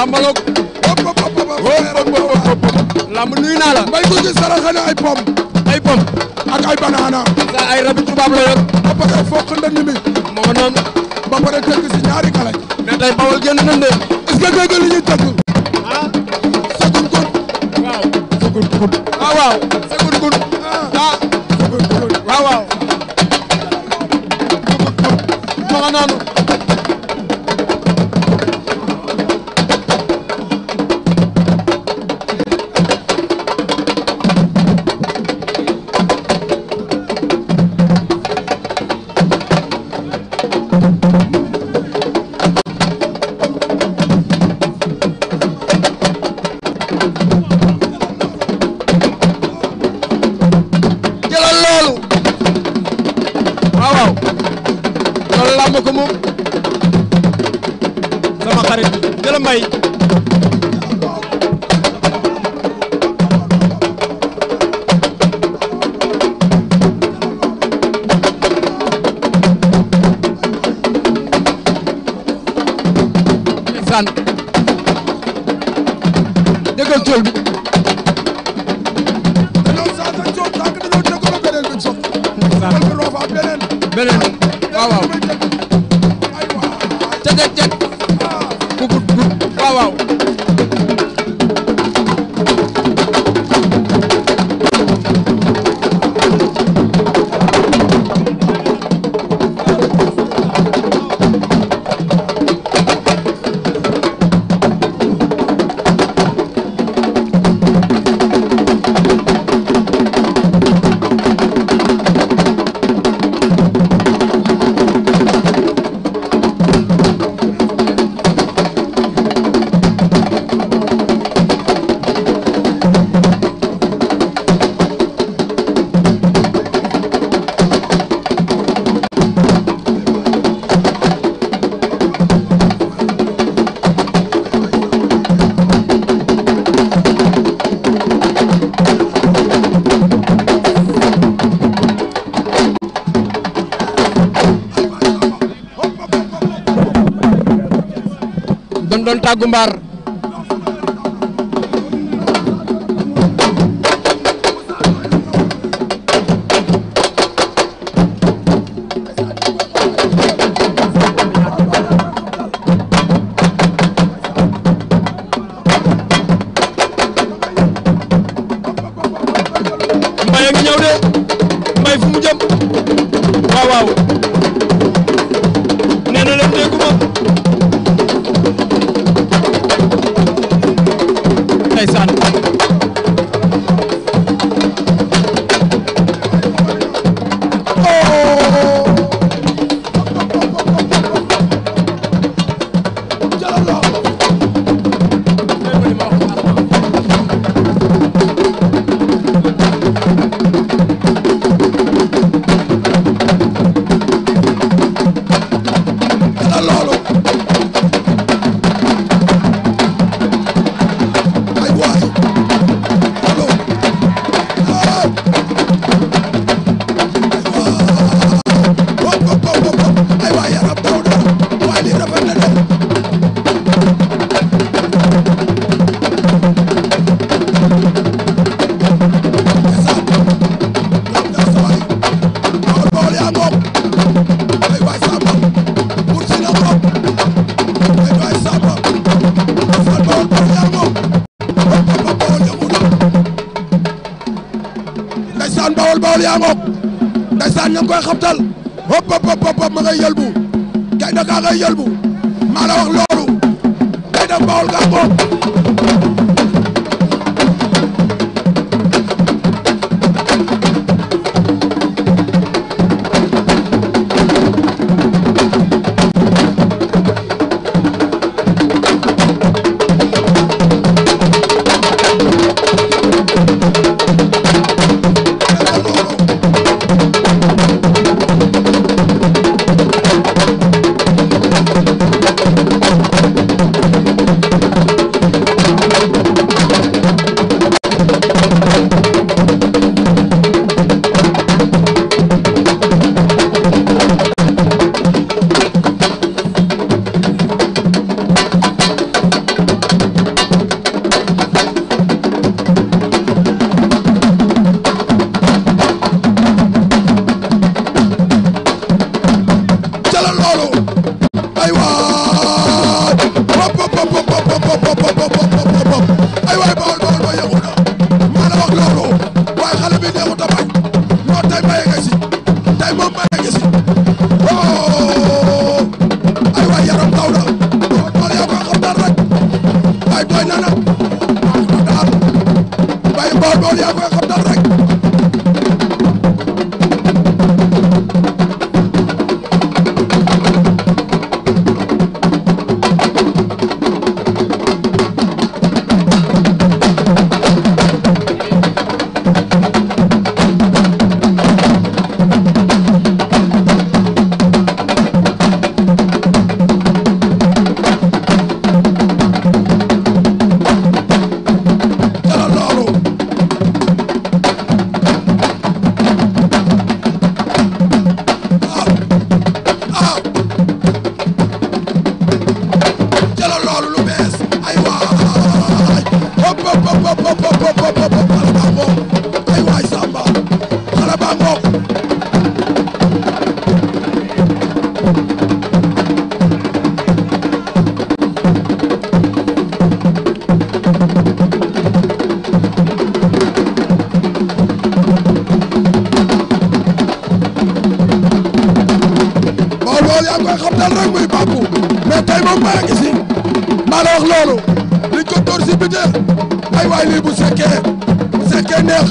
lambaloog. lamb nuyu naa la. mbay ko ci saraxe na ay pom. ay pom. ak ay banaana. sa ay rabi tubaab la yor. ba pare fokk ndënd mi. moo noonu. ba pare tëgg si ñaari kale. mais tey Bawol génn nañ de. est-ce que dégg li ñuy tëgg. ah. Segun Gun. waaw. Segun Gun. ah waaw. Segun Gun. ah. Segun Gun. waaw waaw. Segun Gun. moo nga noonu. ko moom sama xarit jëla mbay san dëggal tool bi dañoo sa cool tànk dañoo dëgg ba beneen bi sox beneen waaw waaw cek gugut waaw waaw doon tàggu mbaar mbay a ngi ñëw de mbay fu mu jëm waaw waaw nee na leen dégguma ndeysaan Bawol yaa ngoog ndeysaan ña ngi koy xabtal hop hop hop ma ngay yëlbu gaynde gaa ngay yëlbu maa la wax loolu gaynde Bawol gaa ngoog Bawol Bawol yaa koy xabtal rek loolu liñ ko door si biti ay waay lii bu sekkee neex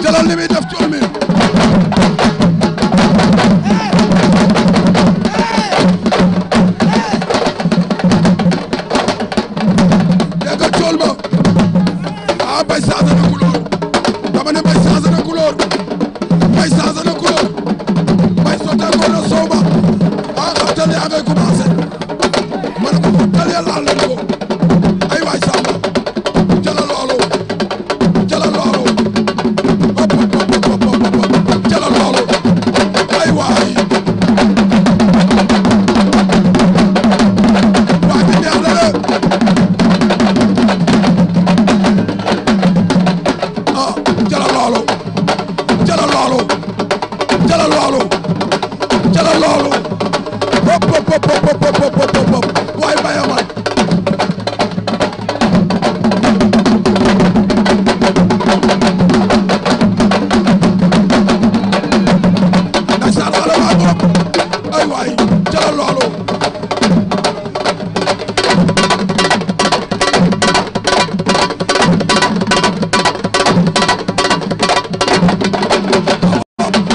jëlal li muy def ci mi dégg nga cool ma ah bay changé na couleur dama ne bay changé na couleur bay changé na couleur bay sotteekoo na soow ba ah xabtal yaa ngay commencé ma ne ko xabtal ya laal nañ ko ay waay samba jëlal loolu jëlal loolu jëlal loolu ay waay waay bi neex na de ah jëlal loolu jëlal loolu jëlal loolu jëlal loolu hop hop hop hop waay baya man ay waay jëlal loolu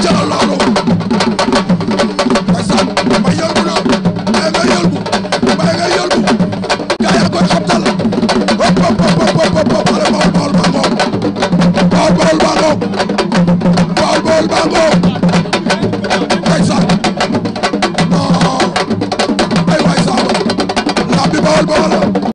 jëlal loolu ndeysaan ma yëlbu na mbay nga yëlbu mbay nga yëlbu gaa yaa koy xabtal hop hop hop hop xale Bawol Bawol baa ngoog Bawol Bawol baa ngoog Bawol Bawol baa ngoog